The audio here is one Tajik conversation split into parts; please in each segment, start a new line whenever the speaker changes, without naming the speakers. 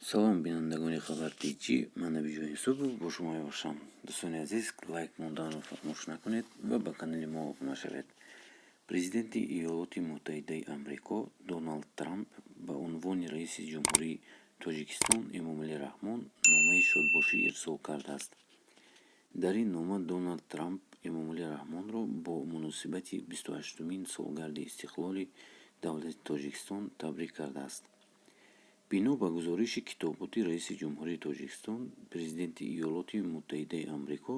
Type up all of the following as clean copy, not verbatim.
Салом, бинандагони Хабар Тҷ, ман Набиҷон Юсупов бо шумо мебошам. Дӯстони азиз, лайк монданро фаромӯш накунед ва ба канали мо обуна шавед. Президенти Иёлоти Муттаҳидаи Амрико Доналд Трамп ба унвони раиси ҷумҳурии Тоҷикистон Эмомалӣ Раҳмон номаи шодбошӣ ирсол кардааст. Дар ин нома Доналд Трамп Эмомалӣ Раҳмонро бо муносибати 28-умин солгарди истиқлоли давлати Тоҷикистон табрик кардааст. Бино ба гузориши китоботи раиси ҷумҳурии Тоҷикистон, президенти Иёлоти Муттаҳидаи Амрико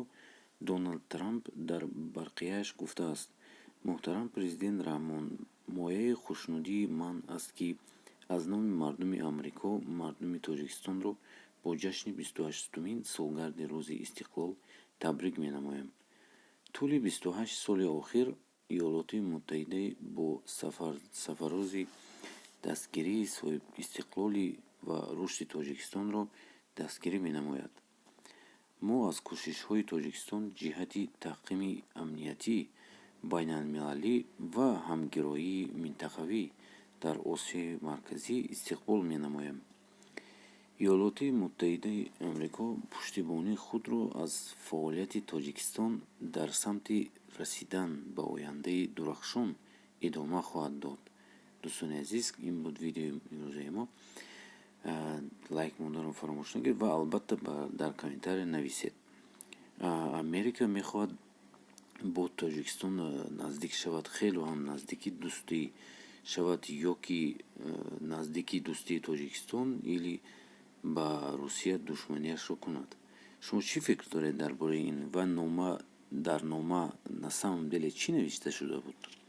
Доналд Трамп дар барқияаш гуфтааст: «Муҳтарам президент Раҳмон, мояи хушнудии ман аст, ки аз номи мардуми Амрико мардуми Тоҷикистонро бо ҷашни 28-умин солгарди Рӯзи истиқлол табрик менамоям. Тӯли 28 соли охир Иёлоти Муттаҳида бо сафарозӣ дастгирии соҳибистиқлолӣ ва рушди Тоҷикистонро дастгирӣ менамояд. Мо аз кӯшишҳои Тоҷикистон ҷиҳати таҳкими амнияти байналмилалӣ ва ҳамгироии минтақавӣ дар Осиёи Марказӣ истиқбол менамоем. Иёлоти Муттаҳидаи Амрико пуштибонии худро аз фаъолияти Тоҷикистон дар самти расидан ба ояндаи дурахшон идома хоҳад дод». Дӯстони азиз, ин буд видеои имрӯзаи мо. Лайк монданро фаромӯш накунед ва албатта дар комментария нависед: Америка мехоҳад бо Тоҷикистон наздик шавад, хело ҳам наздики дӯстӣ шавад, ё ки наздики дӯстии Тоҷикистон или ба Русия душманиашро кунад? Шумо чӣ фикр доред дар бораи ин ва нома? Дар нома на самом деле чӣ навишта шуда буд?